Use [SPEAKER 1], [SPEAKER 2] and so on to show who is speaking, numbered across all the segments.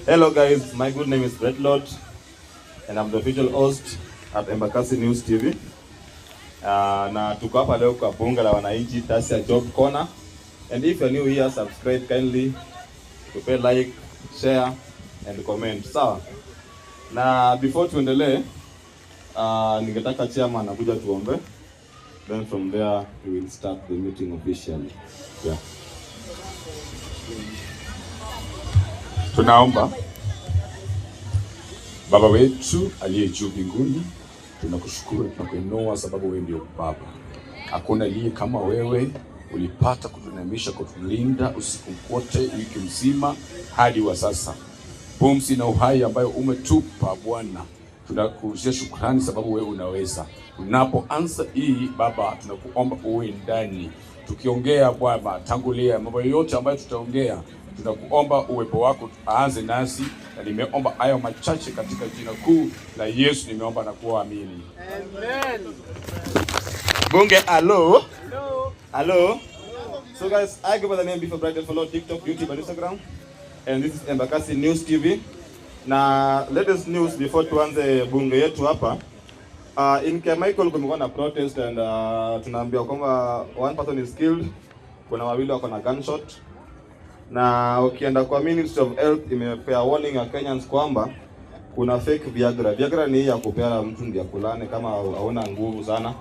[SPEAKER 1] Hello guys, my good name is Red Lord and I'm the official host at Embakasi News TV. Na tuko hapa leo kwa bunge la wananchi Tasia Job Corner. And if you're new here, subscribe kindly, tupe like, share and comment. Sawa. Na before tuendelee, ningetaka chairman akuja tuombe. Then from there we will start the meeting officially. Yeah.
[SPEAKER 2] Tunaomba. Baba wetu aliye juu mbinguni, tunakushukuru, tunakuinua sababu wewe ndio Baba. Hakuna aliye kama wewe. Ulipata kutunemisha, kutulinda usiku wote, wiki mzima hadi wa sasa. Pumzi na uhai ambayo umetupa Bwana, tunakurudishia shukrani sababu wewe unaweza. Tunapoanza hii Baba, tunakuomba uwe ndani. Tukiongea Bwana, tangulia mambo yote ambayo tutaongea. Tunakuomba uwepo wako aanze nasi, na nimeomba hayo machache katika jina kuu la Yesu nimeomba na kuamini.
[SPEAKER 3] Amen.
[SPEAKER 1] Bunge, hello. Hello. So guys, I go by the name Before Brighton. Follow TikTok, YouTube and Instagram. And this is Embakasi News TV. Na latest news before tuanze bunge yetu hapa. In Michael kumekuwa na protest and tunaambiwa kwamba one person is killed, kuna wawili wako na gunshot. Na ukienda kwa Ministry of Health imepea warning ya Kenyans kwamba kuna fake Viagra. Viagra ni ya kupea mtu ndiye kulane kama hauna nguvu sana.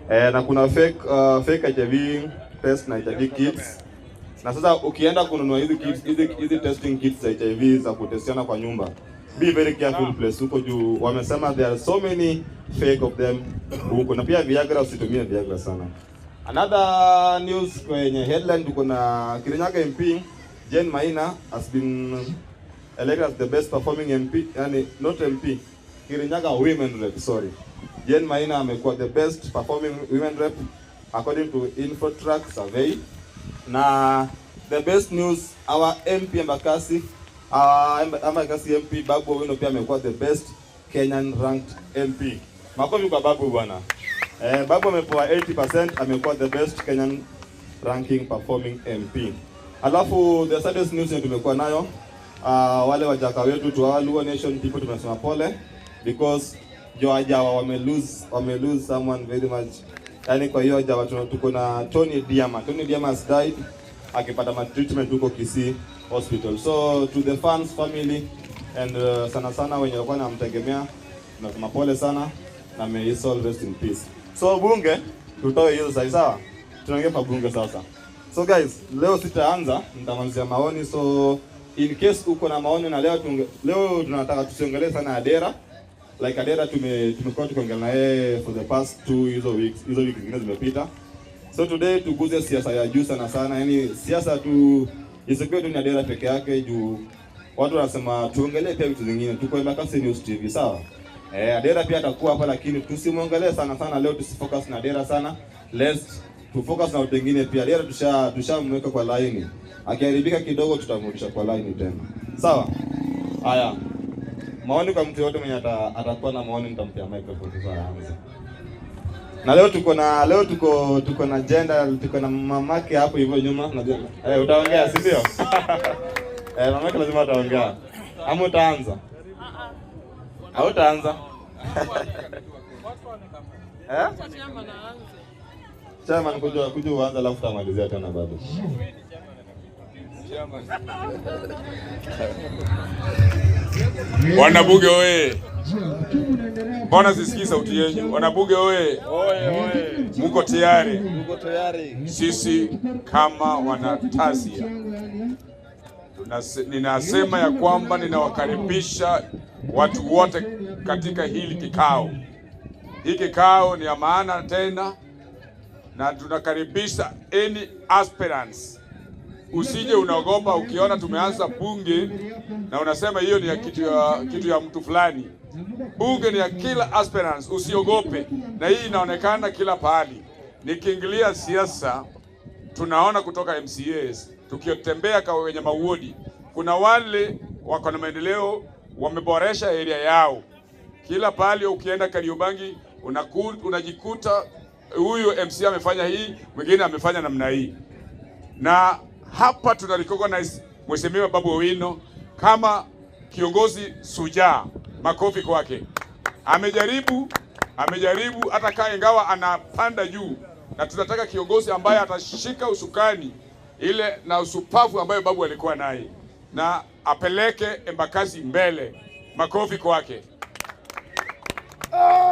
[SPEAKER 1] Na kuna fake HIV test na HIV kits. Na sasa ukienda kununua hizi kits, hizi testing kits za HIV za kutestiana kwa nyumba, be very careful place huko juu wamesema there are so many fake of them huko. Na pia Viagra, usitumie Viagra sana. Another news kwenye headline tuko na Kirinyaga MP Jane Maina has been elected as the best performing MP, yani not MP, Kirinyaga women rep, sorry. Jane Maina amekuwa the best performing women rep according to Infotrack survey. Na the best news, our MP Embakasi, our Embakasi MP Babu Owino pia amekuwa the best Kenyan ranked MP. Makofi kwa Babu bwana. Babu amepewa 80%, amekuwa the best Kenyan ranking performing MP. Alafu the saddest news yenye tumekuwa nayo, wale wajaka wetu tu Luo Nation people tumesema pole because Joajawa wame lose someone very much. Yani kwa hiyo Jawa tuko na Tony Diama. Tony Diama has died akipata ma treatment huko Kisii Hospital. So to the fans, family and sana sana wenye walikuwa wanamtegemea, tunasema pole sana na may his soul rest in peace. So bunge tutoe hizo sasa, sawa? Tunaingia kwa bunge sasa. So guys, leo sitaanza, nitamalizia maoni. So in case uko na maoni na leo leo tunataka tusiongelee sana Adera. Like Adera tumekuwa tukiongelea na yeye for the past 2 hizo weeks, hizo wiki zingine zimepita. So today tuguze siasa ya juu sana sana, yani siasa tu isikuwe tu ni Adera peke yake juu watu wanasema tuongelee pia vitu zingine. Tuko Embakasi News TV, sawa? Adera pia atakuwa hapa lakini tusimuongelee sana sana leo, tusifocus na Adera sana. Let's tu focus na watu wengine pia. Adera tushamweka kwa laini. Akiharibika kidogo tutamrudisha kwa laini tena. Sawa? Haya. Maoni kwa mtu yote mwenye atakuwa na maoni nitampea microphone sasa aanze. Na leo tuko na agenda, tuko na mamake hapo hivyo nyuma, unajua. Utaongea si ndio? Mamake lazima ataongea. Ama utaanza? Au utaanza? Eh? Chairman, kuja uanze alafu tutamalizia tena bado.
[SPEAKER 2] Wanabunge oye! Mbona sisikii sauti yenu? Wanabunge oye! Muko tayari?
[SPEAKER 1] Tuko tayari.
[SPEAKER 2] Sisi kama wanatasia ninasema ya kwamba ninawakaribisha watu wote katika hili kikao. Hii kikao ni ya maana tena, na tunakaribisha any aspirants. Usije unaogopa ukiona tumeanza bunge na unasema hiyo ni ya kitu ya mtu fulani. Bunge ni ya kila aspirants, usiogope. Na hii inaonekana kila pahali. Nikiingilia siasa, tunaona kutoka MCAs tukitembea kwa wenye mawodi, kuna wale wako na maendeleo, wameboresha area yao. Kila pahali ukienda Kariobangi unajikuta huyu MCA amefanya hii, mwingine amefanya namna hii. Na hapa tuna recognize Mheshimiwa Babu Owino kama kiongozi sujaa. Makofi kwake. Amejaribu hata kaa ingawa anapanda juu, na tunataka kiongozi ambaye atashika usukani ile na usupavu ambayo babu alikuwa naye na apeleke Embakasi mbele. Makofi kwake.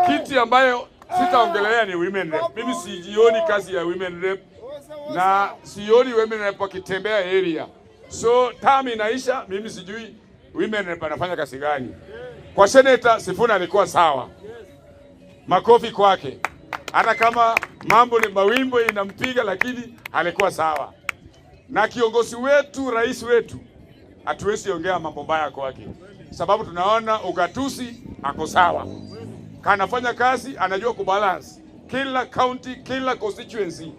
[SPEAKER 2] Kiti ambayo sitaongelea ni women rep. Mimi sijioni kazi ya women rep na sioni women rep wakitembea area. So term inaisha, mimi sijui women rep anafanya kazi gani. Kwa senator Sifuna alikuwa sawa. Makofi kwake. Hata kama mambo ni mawimbo inampiga, lakini alikuwa sawa. Na kiongozi wetu, rais wetu, hatuwezi ongea mambo mbaya kwake, sababu tunaona ugatuzi ako sawa, kanafanya kazi, anajua kubalance kila county, kila constituency.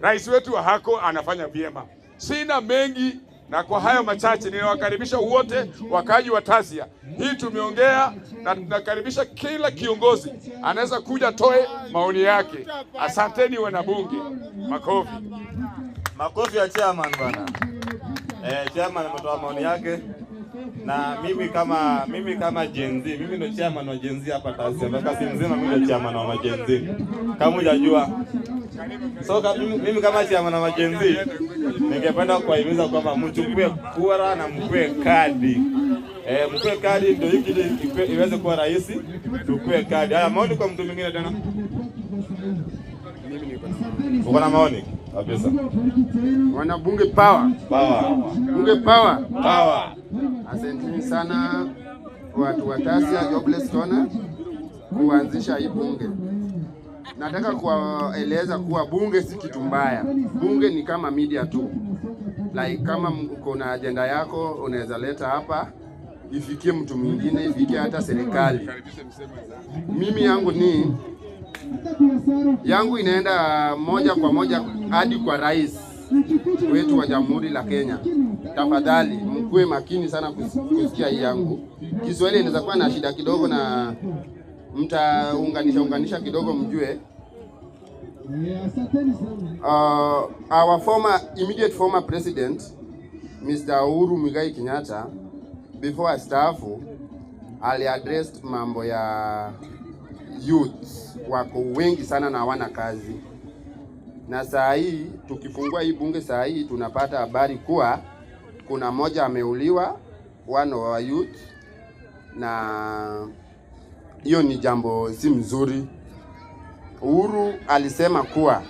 [SPEAKER 2] Rais wetu hako anafanya vyema. Sina mengi, na kwa hayo machache ninawakaribisha wote wakaaji wa Tasia. Hii tumeongea na tunakaribisha kila kiongozi anaweza kuja toe maoni yake. Asanteni wanabunge. Makofi.
[SPEAKER 1] Makofi ya chairman bwana. Chairman ametoa maoni yake. Na mimi kama Gen Z, mimi ndo chairman wa Gen Z hapa Tasia. Embakasi mzima mimi ndo chairman wa Gen Z. Kama hujajua. So mimi kama chairman wa Gen Z ningependa kuwahimiza kwamba mchukue kura na mkue kadi. Mkue kadi ndio hiki iweze kuwa rahisi. Tukue kadi. Haya, maoni kwa mtu mwingine tena. Uko na maoni? Kabisa.
[SPEAKER 3] Wanabunge power.
[SPEAKER 1] Power.
[SPEAKER 3] Bunge power.
[SPEAKER 1] Power.
[SPEAKER 3] Asanteni sana watu wa Tasia Jobless Corner kuanzisha hii bunge. Nataka kuwaeleza kuwa bunge si kitu mbaya. Bunge ni kama media tu. Like kama uko na agenda yako unaweza leta hapa ifikie mtu mwingine, ifikie hata serikali. Mimi yangu ni yangu inaenda moja kwa moja hadi kwa rais wetu wa Jamhuri la Kenya. Tafadhali mkuwe makini sana kusikia hii yangu. Kiswahili inaweza kuwa na shida kidogo na mtaunganisha unganisha kidogo mjue. Our former immediate former president Mr. Uhuru Muigai Kenyatta, before astaafu, aliaddressed mambo ya youth wako wengi sana na hawana kazi, na saa hii tukifungua hii bunge saa hii tunapata habari kuwa kuna mmoja ameuliwa, one of our youth, na hiyo ni jambo si mzuri. Uhuru alisema kuwa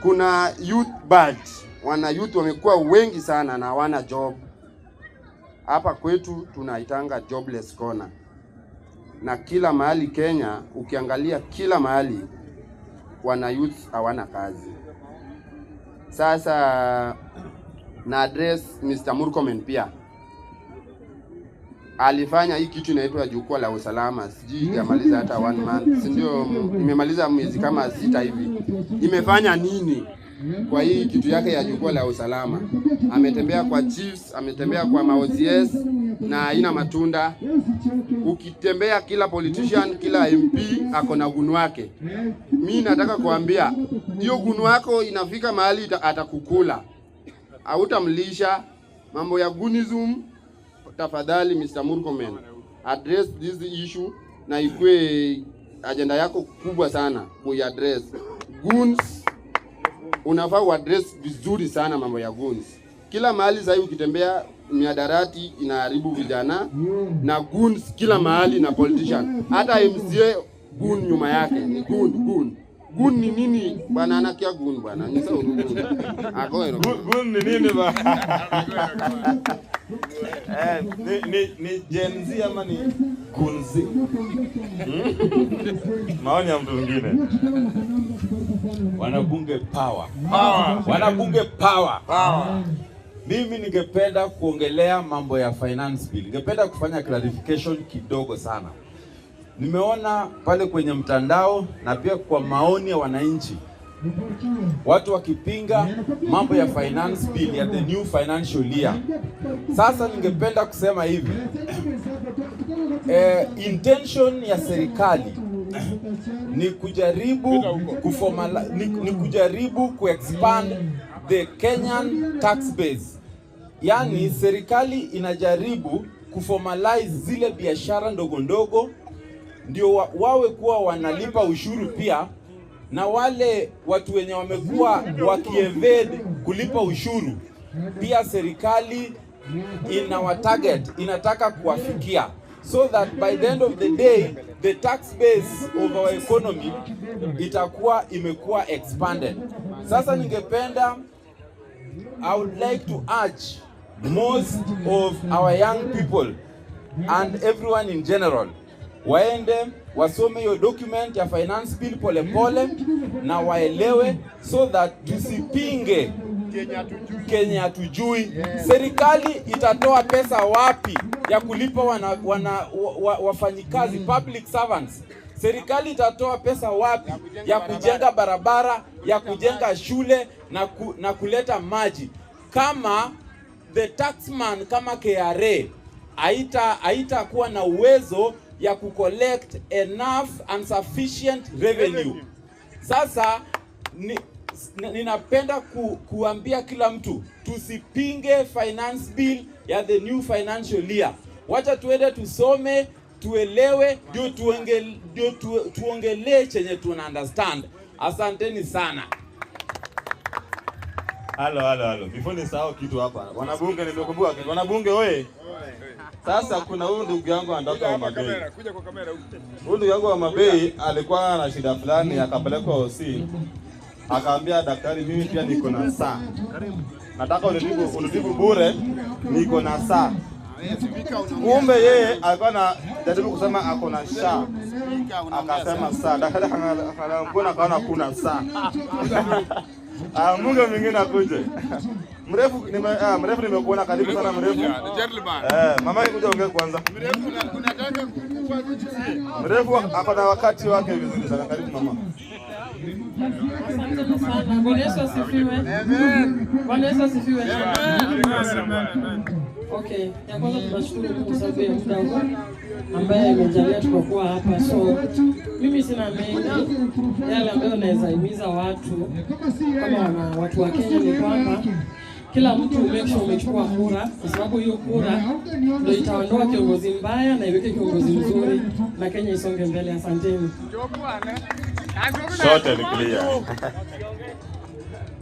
[SPEAKER 3] kuna youth bulge, wana youth wamekuwa wengi sana na hawana job. Hapa kwetu tunaitanga jobless corner, na kila mahali Kenya, ukiangalia kila mahali wana youth hawana kazi. Sasa na address Mr. Murkomen pia alifanya hii kitu inaitwa jukwaa la usalama, sijui ijamaliza hata one month, si ndio? Imemaliza miezi kama 6 hivi. Imefanya nini kwa hii kitu yake ya jukwaa la usalama? Ametembea kwa chiefs, ametembea kwa ma-OCS na haina matunda. Ukitembea kila politician, kila MP ako na goon wake. Mi nataka kuambia hiyo goon wako inafika mahali atakukula, hautamlisha. Mambo ya goonism, tafadhali Mr. Murkomen, address this issue na ikue agenda yako kubwa sana kuiaddress. Goons unafaa uaddress vizuri sana mambo ya goons. Kila mahali sasa hivi ukitembea, mihadarati inaharibu vijana na goons kila mahali na politician. Hata MCA goon nyuma yake ni goon goon. Goon ni nini bwana? Anakia goon bwana. Ni sawa goon. Agoero.
[SPEAKER 1] Goon ni nini ba? Ni Gen Z ama ni Gunzi? Maoni ya mtu mwingine.
[SPEAKER 4] Wanabunge power. Power. Wanabunge power. Power. Mimi ningependa kuongelea mambo ya finance bill. Ningependa kufanya clarification kidogo sana. Nimeona pale kwenye mtandao na pia kwa maoni ya wananchi, watu wakipinga mambo ya finance bill ya the new financial year. Sasa ningependa kusema hivi, intention ya serikali ni kujaribu kuexpand the Kenyan tax base. Yaani serikali inajaribu kuformalize zile biashara ndogo ndogo ndio wawe kuwa wanalipa ushuru pia, na wale watu wenye wamekuwa wakievade kulipa ushuru pia serikali ina target, inataka kuwafikia so that by the end of the day the tax base of our economy itakuwa imekuwa expanded. Sasa ningependa, I would like to urge most of our young people and everyone in general waende wasome hiyo document ya finance bill polepole na waelewe, so that tusipinge kenye hatujui. Serikali itatoa pesa wapi ya kulipa wafanyikazi public servants? Serikali itatoa pesa wapi ya kujenga barabara, ya kujenga shule na kuleta maji kama the taxman kama KRA haitakuwa na uwezo ya kucollect enough and sufficient revenue? Sasa ninapenda kuambia kila mtu tusipinge finance bill ya the new financial year. Wacha tuende tusome, tuelewe, ndio tuongelee chenye tuna understand. Asanteni sana.
[SPEAKER 1] Halo, halo, halo. Before nisahau kitu hapa. Wanabunge, nimekumbuka kitu. Wanabunge oye. Sasa kuna huyu ndugu yangu anatoka Homa Bay.
[SPEAKER 2] Kuja kwa kamera huku.
[SPEAKER 1] Huyu ndugu yangu wa Homa Bay alikuwa na shida fulani, akapelekwa hosi. Akaambia daktari, "Mimi pia niko na saa. Nataka unitibu bure, niko na saa." Kumbe yeye alikuwa na jaribu kusema ako na sha. Akasema saa. Daktari akaangalia mbona akaona kuna saa. Ah, Mungu mwingine akuje. Mrefu nimekuona, karibu sana, Mrefu.
[SPEAKER 2] Gentleman.
[SPEAKER 1] Eh, mama kuja ongee kwanza.
[SPEAKER 2] Mrefu, unataka kukufa?
[SPEAKER 1] Mrefu ako na wakati wake vizuri sana. Karibu, mama.
[SPEAKER 5] Asante sana. Bwana Yesu asifiwe. Bwana Yesu asifiwe. Okay, ya kwanza tunashukuru Mungu kwa sababu ya muda huu ambaye amejalia tukakuwa hapa. So mimi sina mengi, yale ambayo naweza himiza watu kama watu wa Kenya ni kwamba kila mtu make sure umechukua kura, kwa sababu hiyo kura ndio itaondoa kiongozi mbaya na iweke kiongozi mzuri na Kenya isonge mbele. Asanteni.
[SPEAKER 1] Short and clear.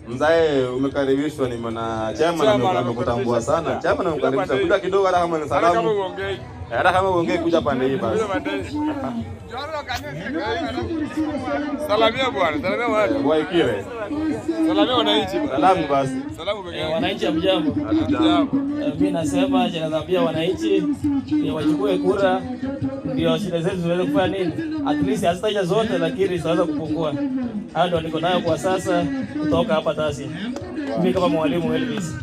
[SPEAKER 1] Mzae, umekaribishwa, nimeona chama na amekutambua sana. Chama amekukaribisha. Kuja kidogo hata kama ni
[SPEAKER 2] Hata kama
[SPEAKER 1] salamu.
[SPEAKER 2] uongei.
[SPEAKER 1] Hata kama uongee, kuja pande hii basi.
[SPEAKER 2] Salamia bwana, salamia watu.
[SPEAKER 1] Waikire.
[SPEAKER 2] Salamia wananchi bwana.
[SPEAKER 1] Salamu basi.
[SPEAKER 2] Salamu peke yake.
[SPEAKER 6] Wananchi hamjambo.
[SPEAKER 2] Hatujambo.
[SPEAKER 6] Mimi nasema chenye naambia wananchi ni wachukue kura ndio shida zetu ziweze kufanya nini, at least hazitaisha zote, lakini zitaweza kupungua. Hayo ndio niko nayo kwa sasa kutoka hapa Tasia. Mimi kama mwalimu Elvis.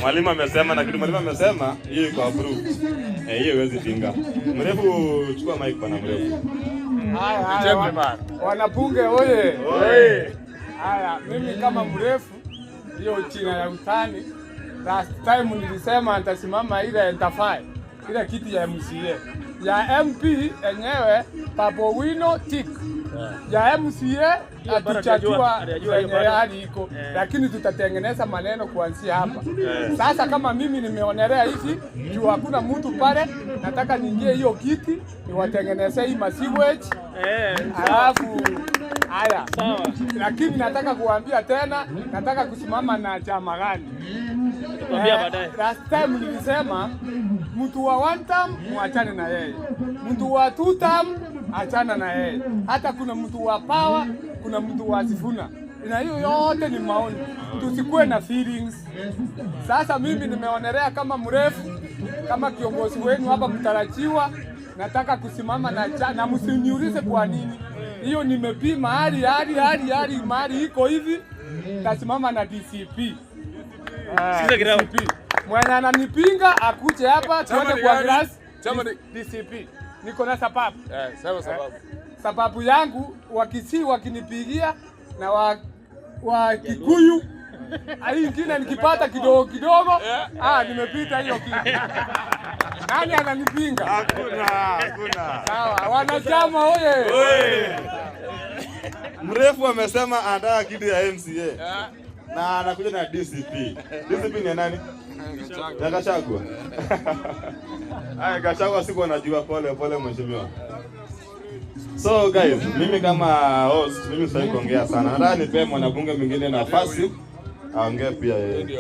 [SPEAKER 1] Mwalimu amesema, na kitu mwalimu amesema hiyo iko approved. Eh, hiyo huwezi pinga. Mrefu, chukua mic bana, Mrefu.
[SPEAKER 7] Haya, haya,
[SPEAKER 2] Gentleman.
[SPEAKER 7] wanabunge oye!
[SPEAKER 2] Oye.
[SPEAKER 7] Haya, mimi kama Mrefu, hiyo china ya utani, last time nilisema nitasimama ile nitafai ile kiti ya MCA, ya MP enyewe Babu Owino tick, ya MCA hatuchajua
[SPEAKER 6] Hatujajua hiyo
[SPEAKER 7] venye
[SPEAKER 6] bado.
[SPEAKER 7] hali iko, lakini tutatengeneza maneno kuanzia hapa. Sasa kama mimi nimeonelea hivi juu hakuna mtu pale, nataka niingie hiyo kiti niwatengenezee hii masewage alafu haya, lakini nataka kuambia tena, nataka kusimama na chama gani?
[SPEAKER 6] Tukwambia baadaye.
[SPEAKER 7] Last time nilisema mtu wa one term muachane na yeye, mtu wa two term achana na yeye. Hata kuna mtu wa power, kuna mtu wa Sifuna, na hiyo yote ni maoni, tusikuwe na feelings. Sasa mimi nimeonelea kama Mrefu, kama kiongozi wenu hapa mtarajiwa, nataka kusimama na msiniulize kwa nini. Hiyo nimepima hali mahali iko hivi, tasimama na DCP.
[SPEAKER 6] Sikiza kidogo.
[SPEAKER 7] DCP. Mwenye ananipinga akuje hapa
[SPEAKER 2] Chama
[SPEAKER 7] tuende
[SPEAKER 2] ni
[SPEAKER 7] kwa
[SPEAKER 2] gani?
[SPEAKER 7] grass.
[SPEAKER 2] Chama ni
[SPEAKER 7] DCP. Niko na sababu.
[SPEAKER 2] Eh, sema sababu.
[SPEAKER 7] Sababu yangu, Wakisii wakinipigia na wa Kikuyu, hii ingine nikipata kidogo kidogo, nimepita hiyo kitu. Nani ananipinga?
[SPEAKER 1] Hakuna, hakuna.
[SPEAKER 7] Sawa, wanachama oye!
[SPEAKER 1] Mrefu amesema anataka kitu ya MCA. Na anakuja na DCP. DCP ni ya nani? Ya Gachagua. Haya, Gachagua siku anajua pole pole mheshimiwa. So guys, mimi kama host, mimi sitaki kuongea sana. Nataka nipe mwanabunge mwingine nafasi aongee pia yeye.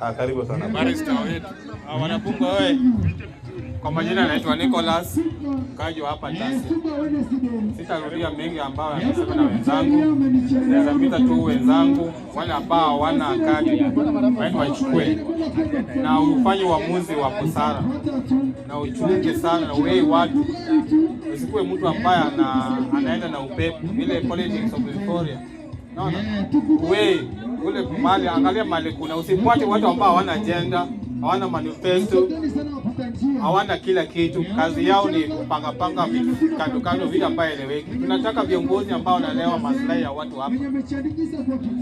[SPEAKER 1] Ah, karibu sana.
[SPEAKER 2] Barrister wetu.
[SPEAKER 8] Wanabunge wewe. Kwa majina naitwa Nicholas, mkaji wa hapa Tasia. Sitarudia mengi ambayo yamesema na wenzangu. Naweza pita tu wenzangu wale ambao hawana kadi waende wachukue, na ufanye uamuzi wa busara na uchunge sana na wewe watu, usikuwe mtu ambaye anaenda na upepo, ile politics of euphoria. Naona wewe ule mali, angalia mali kuna, usifuate watu ambao hawana agenda, hawana manifesto, hawana kila kitu. Kazi yao ni kupanga panga vitu kando kando, vitu ambayo eleweki. Tunataka viongozi ambao wanaelewa maslahi ya watu hapa,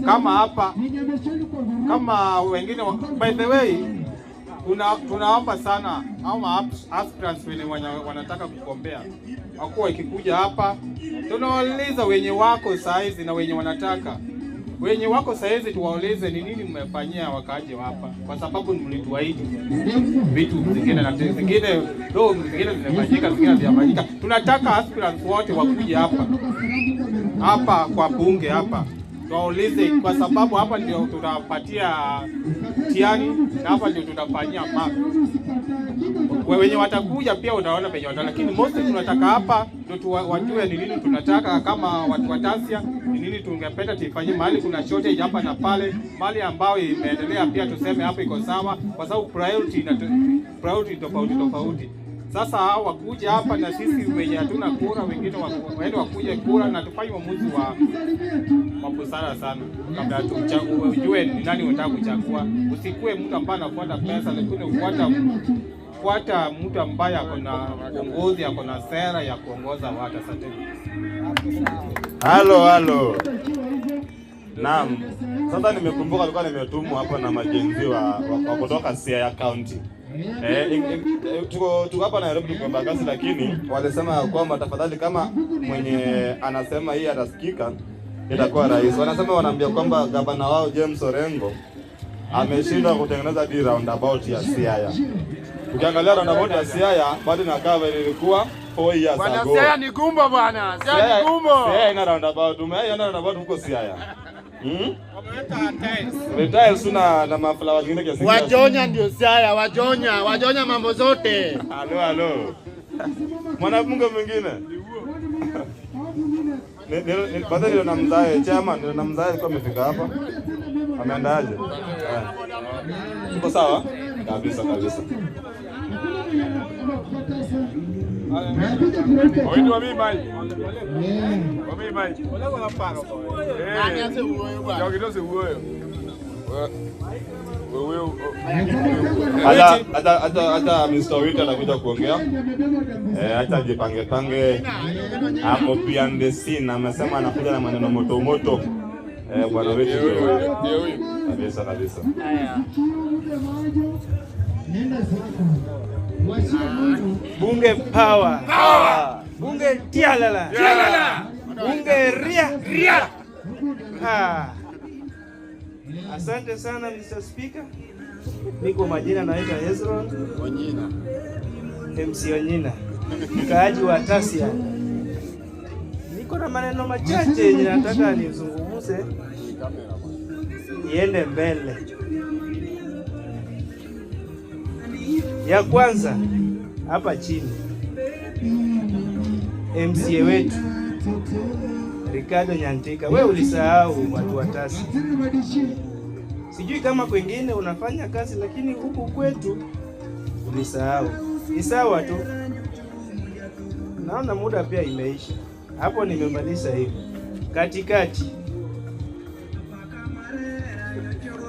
[SPEAKER 8] kama hapa, kama wengine. By the way, tunaomba sana ama aspirants wenye wanataka kugombea wakuwa ikikuja hapa, tunawauliza wenye wako saizi na wenye wanataka wenye wako saizi, tuwaulize ni nini mmefanyia wakaaji hapa, kwa sababu mlituahidi vitu zingine na zingine, though zingine zimefanyika, zingine hazijafanyika. Tunataka aspirants wote wakuje hapa hapa kwa bunge hapa tuwaulize, kwa sababu hapa ndio tunapatia mtihani na hapa ndio tutafanyia mark. Wenye watakuja pia utaona penye wata, lakini mostly tunataka hapa ndio wajue ni nini tunataka kama watu wa Tasia, ni nini tungependa tuifanyie mahali kuna shortage hapa na pale, mahali ambayo imeendelea pia tuseme hapo iko sawa, kwa sababu priority tofauti tofauti. Sasa hao wakuja hapa na sisi wenye hatuna kura, wengine waende wakuje kura na tufanye uamuzi wa busara sana kabla tuchague, ujue ni nani unataka kuchagua. Usikuwe mtu ambaye anafuata pesa, lakini fuata mtu ambaye ako na uongozi, ako na sera ya kuongoza watu. Asante.
[SPEAKER 1] Halo, halo. Naam. Sasa nimekumbuka nilikuwa nimetumwa hapa na ma-Gen Z wa kutoka Siaya County. Tuko hapa Nairobi, tuko Embakasi, lakini walisema ya kwamba tafadhali kama mwenye anasema hii atasikika itakuwa rais. Wanasema, wanaambia kwamba gavana wao James Orengo ameshindwa kutengeneza di roundabout ya Siaya. Ukiangalia roundabout ya Siaya bado inakaa vile ilikuwa 4 years
[SPEAKER 3] Bwana
[SPEAKER 1] ago.
[SPEAKER 3] Siaya ni gumbo bwana. Siaya ni gumbo.
[SPEAKER 1] Siaya ina roundabout. Umeiona roundabout huko Siaya? Hmm?
[SPEAKER 8] Wameweka tiles.
[SPEAKER 1] Ni tiles tu na maflower zingine kiasi kiasi.
[SPEAKER 3] Wajonya ndio Siaya, wajonya, wajonya mambo zote.
[SPEAKER 1] Halo, halo. Mwanabunge mwingine. Baada ndio na mzae chairman, ndio na mzae alikuwa amefika hapa. Ameendaje? Eh. Uko sawa? Kabisa kabisa.
[SPEAKER 2] Oindi wa mimi mai. Wa mimi mai. Eh. Jogi wuoyo. Wewe
[SPEAKER 1] Hata Mr. Wita anakuja kuongea. Eh, acha jipange pange hapo behind the scene, amesema anakuja na maneno moto moto. Eh, bwana wetu
[SPEAKER 2] ndio huyu.
[SPEAKER 1] Kabisa kabisa.
[SPEAKER 9] Bunge power. Bunge tialala.
[SPEAKER 2] Tialala.
[SPEAKER 9] Bunge ria. Ria. Ah. Asante sana Mr. Speaker. Niko majina naitwa Hezron
[SPEAKER 3] Onyina.
[SPEAKER 9] MC Onyina, mkaaji wa Tasia. Niko na maneno machache yenye nataka nizungumze iende mbele. Ya kwanza hapa chini, MCA wetu Ricardo Nyantika, we ulisahau watu wa Tasia. Sijui kama kwengine unafanya kazi, lakini huku kwetu ulisahau. Ni sawa tu, naona muda pia imeisha. Hapo nimemaliza hivyo. Katikati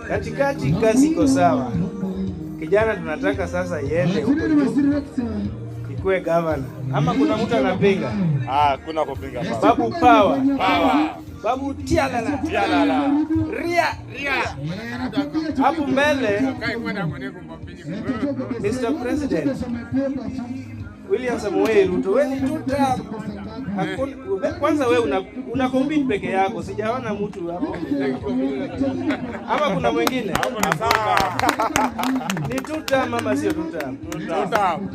[SPEAKER 9] katikati, kazi iko sawa. Kijana tunataka sasa iende huko juu, ikuwe gavana. Ama kuna mtu anapinga?
[SPEAKER 1] Ah, kuna kupinga baba.
[SPEAKER 9] Babu power.
[SPEAKER 2] Power.
[SPEAKER 9] Babu tialala.
[SPEAKER 2] Tialala.
[SPEAKER 9] Ria.
[SPEAKER 2] Ria.
[SPEAKER 9] Hapo mbele Mr. President William Samoei Ruto, wewe ni two term. Hakuna, kwanza wewe una compete peke yako, sijaona mtu hapo. Ama kuna mwingine? Ni two term ama sio two term?
[SPEAKER 2] Two term.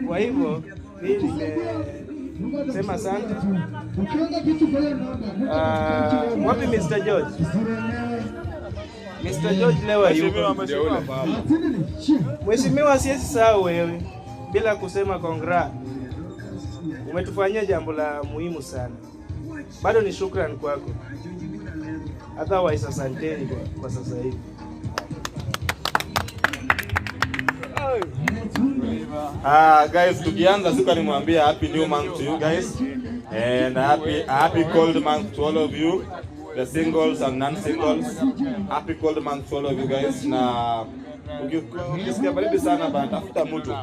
[SPEAKER 9] Kwa hivyo mimi nimesema asante. Wapi Mr. George? Mr. George leo hayuko. Mheshimiwa, siwezi sahau wewe bila kusema congra. Umetufanyia jambo la muhimu sana. Bado ni shukrani kwako. Otherwise asanteni kwa sasa hivi.
[SPEAKER 1] Guys, tukianza siku alimwambia happy new month to you guys and happy cold month to all of you, the singles and non-singles. Happy cold month to all of you guys. Na ukisikia baridi sana bana, tafuta mtu.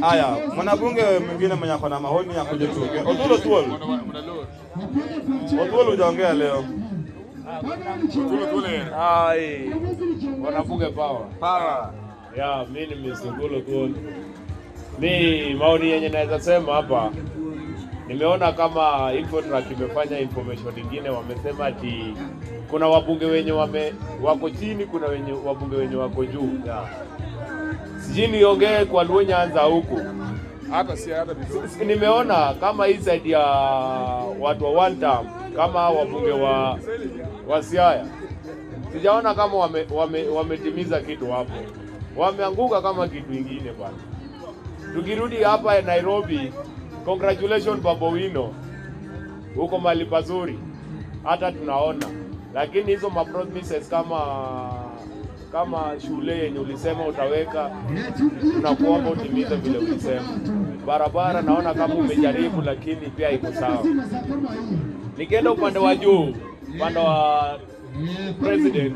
[SPEAKER 1] Haya, mwanabunge mwingine mwenye ako na maoni ya kuja tuongee. Otuol. Otuol hujaongea leo.
[SPEAKER 10] Ai. Wanabunge power. Power. Ya, mimi ni Mr. Otuol. Mi maoni yenye naweza sema hapa, nimeona kama Infotrack imefanya information nyingine, wamesema ati kuna wabunge wenye wako chini, kuna wenye wabunge wenye wako juu. Sijui niongee kwa Luo Nyanza huku.
[SPEAKER 2] Hata si hata vizuri.
[SPEAKER 10] Nimeona kama hii side ya watu wa one term, kama wabunge wa Siaya, sijaona kama wametimiza kitu hapo. Wameanguka kama kitu ingine bwana. Tukirudi hapa Nairobi, congratulations Babu Owino, uko mahali pazuri, hata tunaona. Lakini hizo ma promises kama shule yenye ulisema utaweka, tunakuomba utimize vile ulisema. Barabara naona kama umejaribu, lakini pia iko sawa. Nikienda upande wa juu, upande wa president,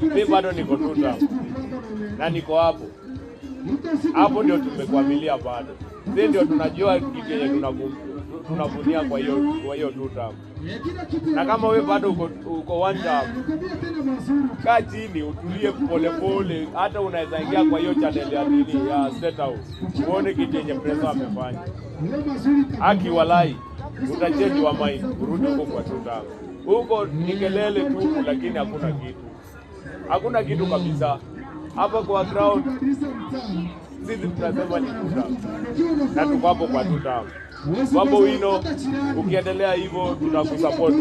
[SPEAKER 10] mimi bado niko tuta na niko hapo. Hapo ndio tumekwamilia bado. Sisi ndio tunajua kitu yenye tunavunia kwa hiyo two term. Na kama wewe bado uko one term, kaa chini utulie pole pole, hata unaweza ingia kwa hiyo channel ya nini ya State House uone kitu yenye president amefanya. Haki walai, utachange wa mind urudi huko kwa two term. Huko ni kelele tu, lakini hakuna kitu. Hakuna kitu kabisa. Hapa kwa ground sisi tunasema ni two term. Na tuko hapo kwa two term. Babu Owino, ukiendelea hivyo tutakusupport.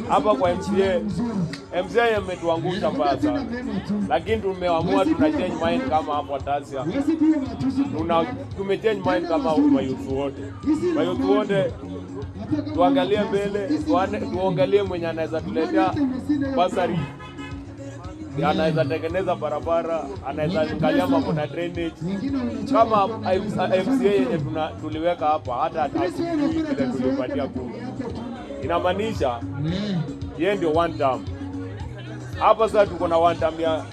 [SPEAKER 10] Hapa kwa MCA, MCA ametuangusha mbaya sana. Lakini tumeamua tuna change mind kama hapo Tasia. Tume change mind kama mayouth wote. Mayouth wote tuangalie mbele, tuangalie mwenye anaweza tuletea basari, anaweza tengeneza barabara, anaweza angalia mambo na drainage. Kama MCA yenye tuliweka hapa, hata hatujui vile tulipatia kura. Inamaanisha yeye ndio one term. Hapa sasa tuko na one term ya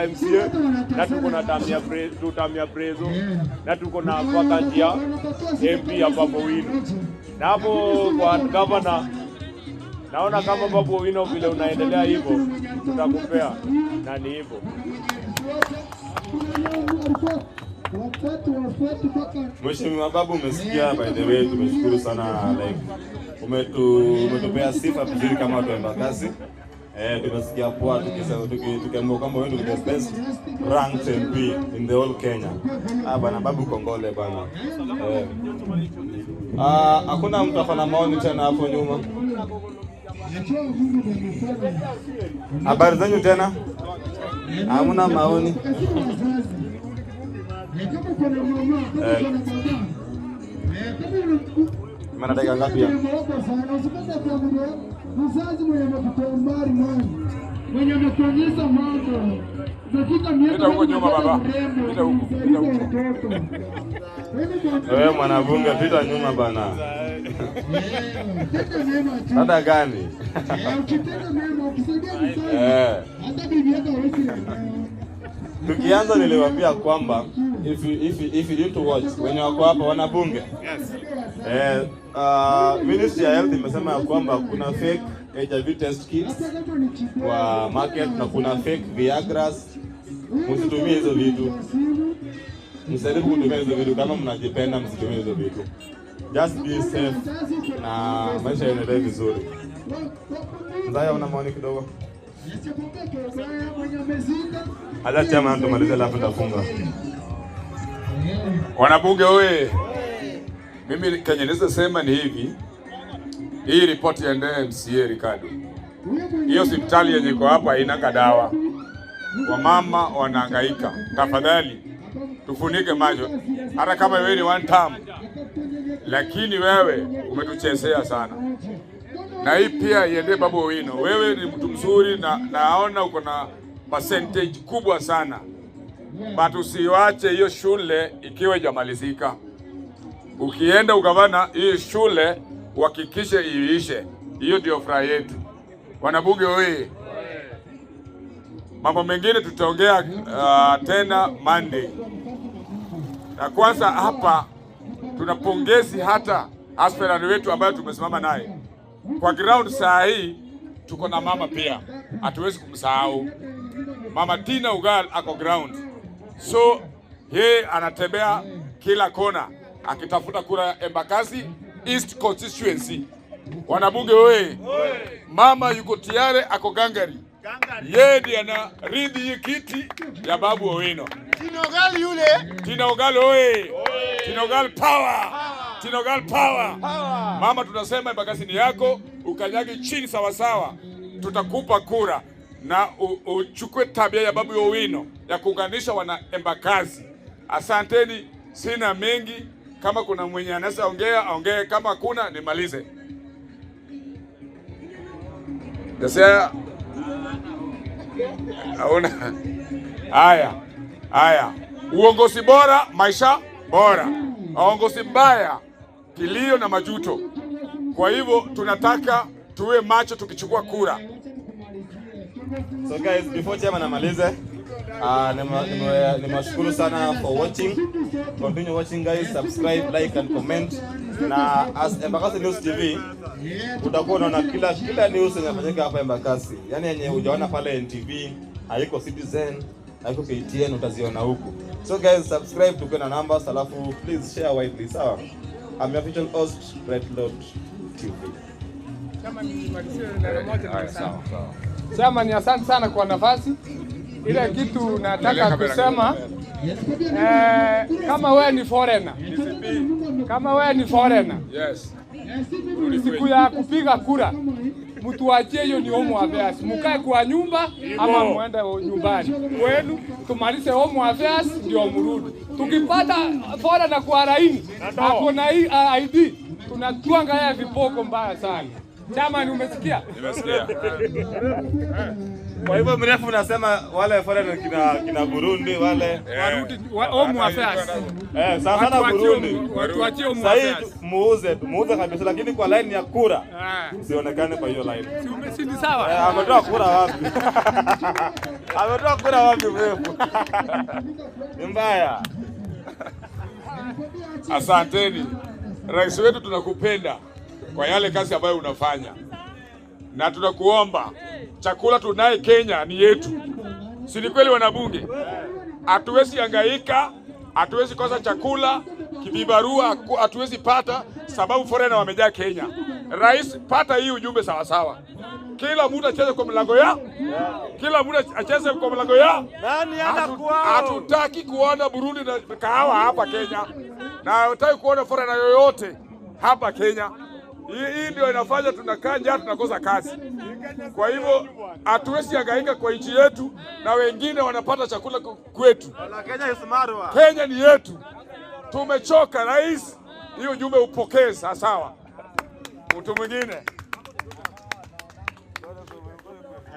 [SPEAKER 10] MCA, na tuko na term ya prezo, na tuko na vacancy ya MP ya Babu Owino. Na hapo kwa governor, naona kama Babu Owino vile unaendelea hivyo, tutakupea na ni hivyo.
[SPEAKER 1] Mheshimiwa Babu, umesikia, by the way, tumeshukuru sana, like umetupea sifa vizuri kama watu wa Embakasi. Tumesikia poa tukiambiwa kwamba wewe ndio the best ranked MP in the whole Kenya. Bana Babu, kongole bana. Hakuna mtu akona maoni tena hapo nyuma? Habari zenyu tena? Hamna maoni? Maana dakika ngapi ya?
[SPEAKER 2] Pita huko nyuma baba. Pita huko, pita huko.
[SPEAKER 1] Wewe mwanabunge pita nyuma bana. Dada gani? Tukianza niliwaambia kwamba if you need to watch wenye wako hapa wanabunge.
[SPEAKER 2] Yes.
[SPEAKER 1] Ministry ya Health imesema ya kwamba kuna fake HIV test kits kwa market na kuna fake Viagra. Msitumie hizo vitu. Msijaribu kutumia hizo vitu kama mnajipenda, msitumie hizo vitu. Just be safe na maisha yaendelee vizuri. Mzaya, una maoni kidogo? Hata chama tumalize, alafu nitafunga.
[SPEAKER 2] Wanabunge oye! Mimi kenye naweza sema ni hivi, hii ripoti ya MCA Ricardo, hiyo hospitali yenye iko hapa haina kadawa, wamama wanahangaika. Tafadhali tufunike macho, hata kama wewe ni one term, lakini wewe umetuchezea sana. Na hii pia iende Babu Owino, wewe ni mtu mzuri na naona uko na percentage kubwa sana, but usiwache hiyo shule ikiwa haijamalizika. Ukienda ugavana, hii shule uhakikishe iishe. Hiyo ndio furaha yetu. Wanabunge oye! Mambo mengine tutaongea tena Monday. Na kwanza hapa tuna pongezi hata aspirant wetu ambayo tumesimama naye kwa ground saa hii. Tuko na mama pia, hatuwezi kumsahau Mama Tina Ugal ako ground, so yeye anatembea kila kona akitafuta kura ya Embakasi East constituency. Wanabunge oye! Mama yuko tayari, ako gangari, yeye ndiye anarithi hii kiti ya Babu Owino.
[SPEAKER 3] Tina Ogal yule.
[SPEAKER 2] Tina Ogal oye! Tina Ogal power! Tina Ogal power! Mama, tunasema Embakasi ni yako, ukanyage chini sawasawa, tutakupa kura na uchukue tabia ya Babu Owino ya kuunganisha wana Embakasi. Asanteni, sina mengi. Kama kuna mwenye anaweza ongea aongee, kama hakuna nimalize. Sasa hauna haya haya, uongozi bora, maisha bora, uongozi mbaya, kilio na majuto. Kwa hivyo tunataka tuwe macho tukichukua kura.
[SPEAKER 1] So guys, before chairman amalize, nimewashukuru sana for watching. Continue watching guys, subscribe, like and comment. Na as Embakasi News TV utakuwa unaona kila news inafanyika hapa Embakasi. Yaani yenye hujaona pale NTV, haiko Citizen, haiko KTN, utaziona huku. So guys, subscribe tukiwe na numbers, alafu please share widely, sawa? I'm your official host, Red Lord TV.
[SPEAKER 7] Chama, nimalizie neno moja tu sana. Chama, ni asante sana kwa nafasi. Ile kitu nataka kusema, kama wewe ni foreigner, kama wewe ni foreigner,
[SPEAKER 2] yes,
[SPEAKER 7] siku ya kupiga kura mtuachie hiyo ni home affairs, mkae kwa nyumba ama muende nyumbani kwenu, tumalize home affairs ndio mrudi. Tukipata foreigner kwa laini ako na hii ID, tunatwanga yeye viboko mbaya sana. Chama, ni umesikia?
[SPEAKER 2] Nimesikia.
[SPEAKER 1] Kwa hivyo mrefu unasema wale foreigner kina Burundi wale
[SPEAKER 7] warudi home affairs.
[SPEAKER 1] Sana sana Burundi.
[SPEAKER 7] Watuachie home
[SPEAKER 1] Sasa hii
[SPEAKER 7] affairs.
[SPEAKER 1] muuze kabisa, lakini kwa line ya kura usionekane kwa hiyo line.
[SPEAKER 7] Si umesindi sawa?
[SPEAKER 1] Ametoa kura wapi? Ametoa kura wapi mrefu? Ni mbaya.
[SPEAKER 2] Asanteni. Rais wetu, tunakupenda kwa yale kazi ambayo unafanya, na tunakuomba chakula tunaye Kenya ni yetu, si ni kweli wanabunge? Hatuwezi hangaika, hatuwezi kosa chakula, kivibarua hatuwezi pata sababu foreigner wamejaa Kenya. Rais, pata hii ujumbe sawasawa. Kila mtu acheze kwa mlango ya, kila mtu acheze kwa mlango ya.
[SPEAKER 9] Nani ana kwao?
[SPEAKER 2] Hatutaki kuona Burundi na kahawa hapa Kenya, na hatutaki kuona foreigner yoyote hapa Kenya. Hii ndio inafanya tunakaa njaa, tunakosa kazi. Kwa hivyo hatuwezi hangaika kwa nchi yetu, na wengine wanapata chakula kwetu. Kenya ni yetu. Tumechoka rais, hiyo ujumbe upokee sawa. Mtu mwingine.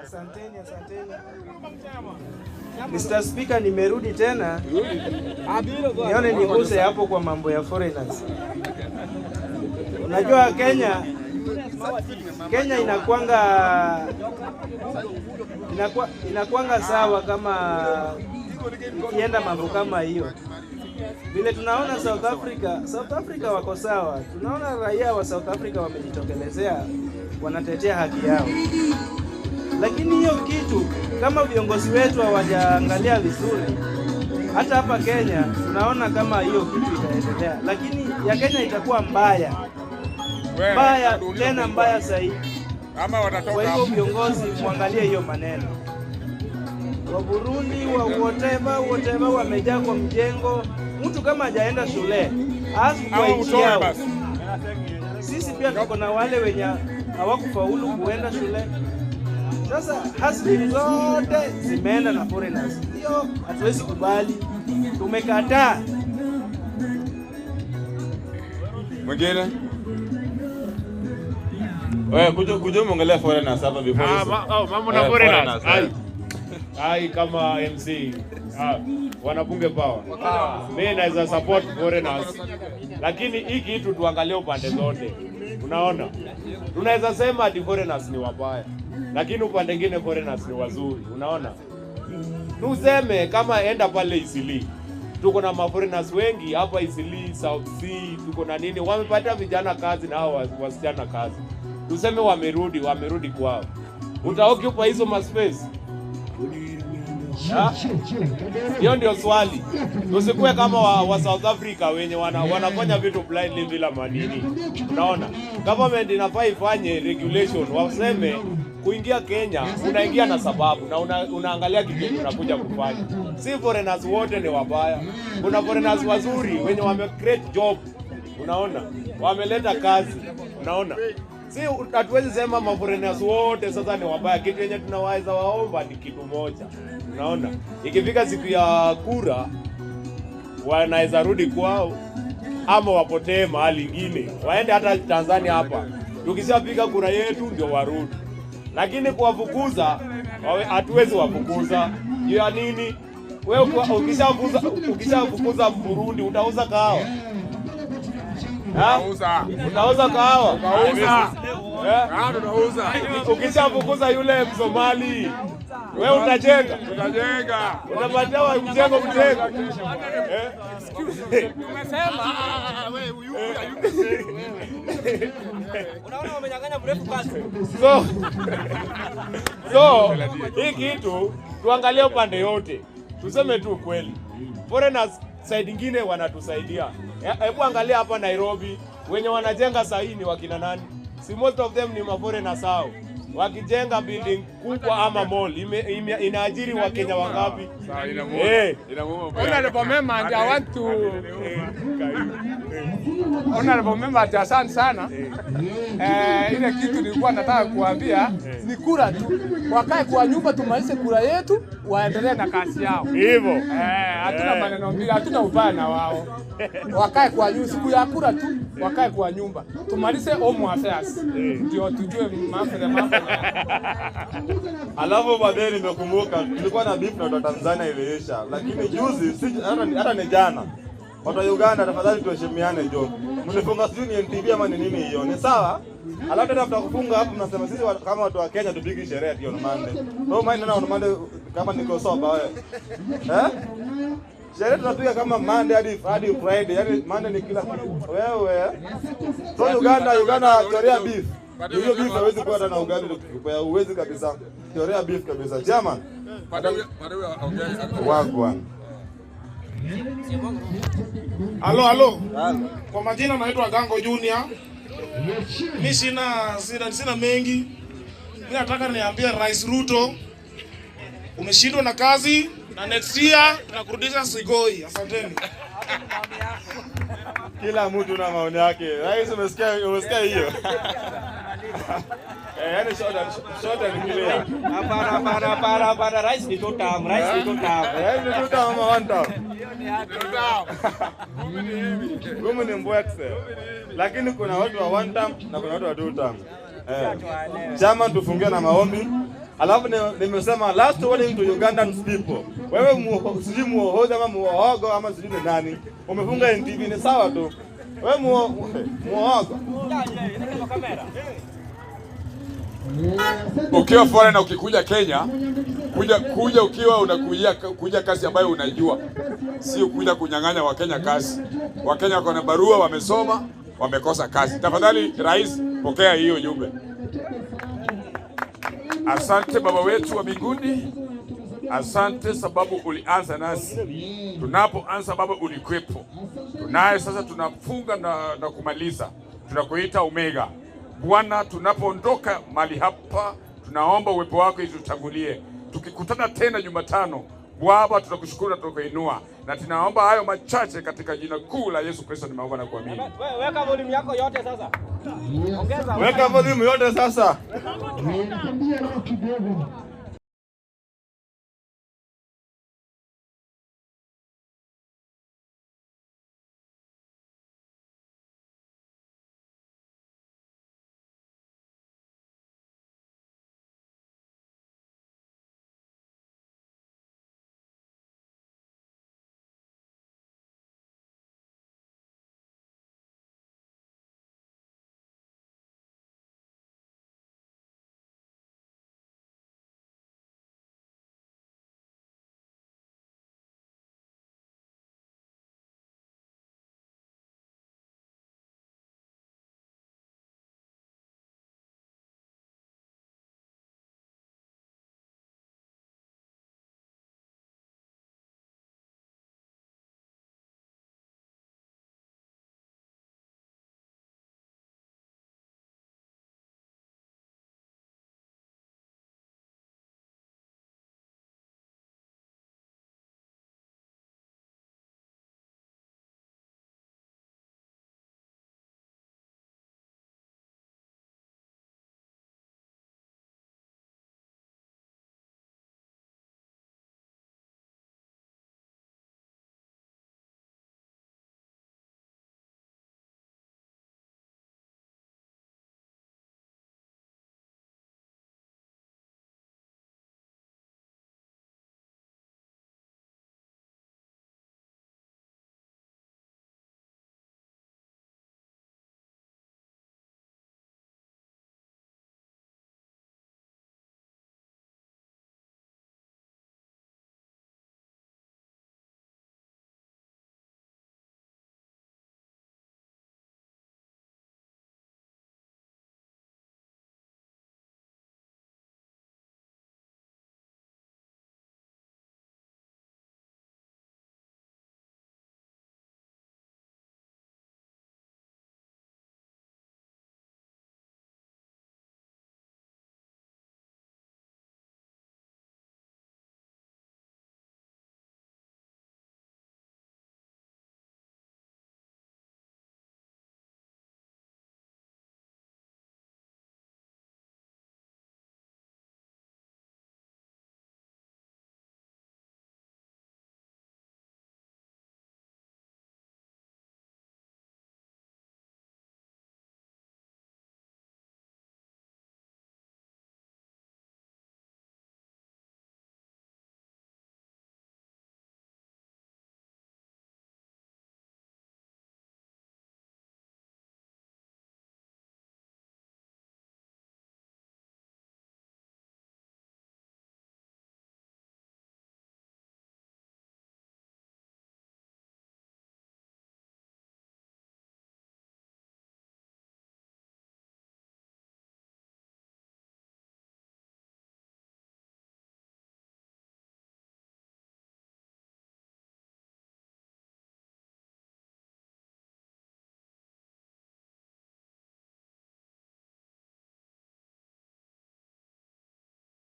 [SPEAKER 9] Asanteni, asanteni. Mr. Speaker, nimerudi tena nione niguse hapo kwa mambo ya foreigners. Unajua Kenya inakuanga sawa kama ikienda mambo kama hiyo. Vile tunaona South Africa wako sawa. Tunaona raia wa South Africa wamejitokelezea, wanatetea haki yao. Lakini hiyo kitu kama viongozi wetu hawajaangalia vizuri, Hata hapa Kenya tunaona kama hiyo kitu itaendelea, lakini ya Kenya itakuwa mbaya mbaya tena mbaya zaidi.
[SPEAKER 2] Ama watatoka
[SPEAKER 9] Kwa hivyo viongozi, muangalie hiyo maneno. Wa Burundi wa whatever whatever wamejaa kwa mjengo. Mtu kama hajaenda shule asu kwa
[SPEAKER 2] Ama
[SPEAKER 9] nchi
[SPEAKER 2] utoe
[SPEAKER 9] yao.
[SPEAKER 2] basi.
[SPEAKER 9] Sisi pia tuko na wale wenye hawakufaulu kuenda shule. Sasa hustling zote zimeenda na foreigners. Hiyo hatuwezi kubali, tumekataa.
[SPEAKER 2] Mwingine?
[SPEAKER 1] Wewe kuja kuja muongelea foreigners hapa before.
[SPEAKER 10] Ah, oh, mambo na
[SPEAKER 1] Eh,
[SPEAKER 10] foreigners.
[SPEAKER 1] foreigners, eh.
[SPEAKER 10] Ai. Ai, kama MC. Ah, wanabunge power. Mimi naweza support foreigners. Lakini hii kitu tuangalie upande zote. Unaona? Tunaweza sema ati foreigners ni wabaya. Lakini upande mwingine foreigners ni wazuri. Unaona? Tuseme kama enda pale Eastleigh. Tuko na maforeigners wengi hapa Eastleigh, South C, tuko na nini, wamepatia vijana kazi na hao wasichana kazi. Tuseme wamerudi kwao. Utaoccupy hizo maspace? Ha? Hiyo ndio swali. Tusikuwe kama wa South Africa wenye wanafanya vitu blindly bila manini. Unaona? Government inafaa ifanye regulation, waseme kuingia Kenya unaingia na sababu na unaangalia kitu yenye unakuja kufanya. Si foreigners wote ni wabaya. Kuna foreigners wazuri wenye wame create job. Unaona? Wameleta kazi. Unaona? Si hatuwezi sema ma foreigners wote sasa ni wabaya. Kitu yenye tunaweza waomba ni kitu moja. Unaona? Ikifika siku ya kura wanaweza rudi kwao ama wapotee mahali ingine, waende hata Tanzania hapa. Tukishapiga kura yetu ndio warudi, lakini kuwafukuza hatuwezi wafukuza. Juu ya nini? Wewe ukishafukuza Burundi utauza kahawa? Ha? Utauza kahawa?
[SPEAKER 2] Utauza.
[SPEAKER 10] Eh?
[SPEAKER 2] Tutauza.
[SPEAKER 10] Ukishafukuza yule Msomali wewe utajenga?
[SPEAKER 2] Tutajenga.
[SPEAKER 10] Utapatia wa mjengo mjengo. Eh?
[SPEAKER 7] Tumesema
[SPEAKER 6] Unaona wamenyang'anya mrefu kazi.
[SPEAKER 10] So hii kitu tuangalie upande yote, tuseme tu ukweli. Foreigners side ingine wanatusaidia. Hebu angalia hapa Nairobi, wenye wanajenga sahii ni wakina nani? Si most of them ni maforeigners hao. Wakijenga building kubwa ama mall inaajiri Wakenya wangapi?
[SPEAKER 2] Sawa, inamuuma.
[SPEAKER 10] Eh.
[SPEAKER 2] Inamuuma.
[SPEAKER 7] Honorable member, and I want to Honorable member, asante sana. Ile kitu nilikuwa nataka kuambia ni kura tu. Wakae kwa nyumba tumalize kura yetu, waendelee na kazi yao.
[SPEAKER 10] Hivyo.
[SPEAKER 7] Hatuna maneno mbili, hatuna ubaya na wao. Wakae kwa nyumba siku ya kura tu, wakae kwa nyumba. Tumalize home affairs. Ndio tujue mambo ya mambo.
[SPEAKER 1] Alafu baadaye nimekumbuka tulikuwa na beef na watu wa Tanzania iliisha, lakini juzi si hata ni jana. Watu wa Uganda tafadhali tuheshimiane jo. Mlifunga sijui ni NTV ama ni nini hiyo. Ni sawa? Alafu tena after kufunga hapo mnasema sisi kama watu wa Kenya tupige sherehe ati on Monday. Wewe mind na on Monday kama niko sober wewe. Eh? Sherehe tunapiga kama Monday hadi Friday. Yaani Monday ni kila kitu. Wewe. So Uganda chorea beef. Hiyo beef hawezi kuwa hata na ugali tukikupea, huwezi kabisa. Chorea beef kabisa. Chairman. Wagwan.
[SPEAKER 11] Halo, halo. Kwa majina naitwa Gango Junior. Mi sina mengi. Mi nataka niambie Rais Ruto, umeshindwa na kazi na next year tunakurudisha Sigoi. Asanteni.
[SPEAKER 1] Kila mtu na maoni yake. Rais, umesikia hiyo? Yani short and clear.
[SPEAKER 6] Hapana, hapana, hapana, hapana. Rais ni two term, rais ni two term.
[SPEAKER 1] Rais ni two term ama one term? Gumu ni mbwekse. Lakini kuna watu wa one term na kuna watu wa two term. Chama tufungie na maombi. Alafu nimesema last warning to Ugandan people. Wewe sijui muohozi ama muohogo ama sijui ni nani. Umefunga NTV ni sawa tu. Wewe muohogo.
[SPEAKER 2] Ukiwa foreigner ukikuja Kenya, kuja ukiwa unakuja kuja kazi ambayo unajua, sio kuja kunyang'anya Wakenya kazi. Wakenya wako na barua, wamesoma, wamekosa kazi. Tafadhali Rais, pokea hiyo jumbe. Asante Baba wetu wa mbinguni, Asante sababu ulianza nasi. Tunapoanza Baba ulikuwepo. Tunaye sasa tunafunga na kumaliza. Tunakuita Omega. Bwana, tunapoondoka mahali hapa, tunaomba uwepo wako itutangulie. Tukikutana tena Jumatano, Baba tunakushukuru na tunakuinua. Na tunaomba hayo machache katika jina kuu la Yesu Kristo nimeomba na kuamini.
[SPEAKER 12] Weka volume yako yote sasa. Ongeza.
[SPEAKER 1] Weka volume yote sasa.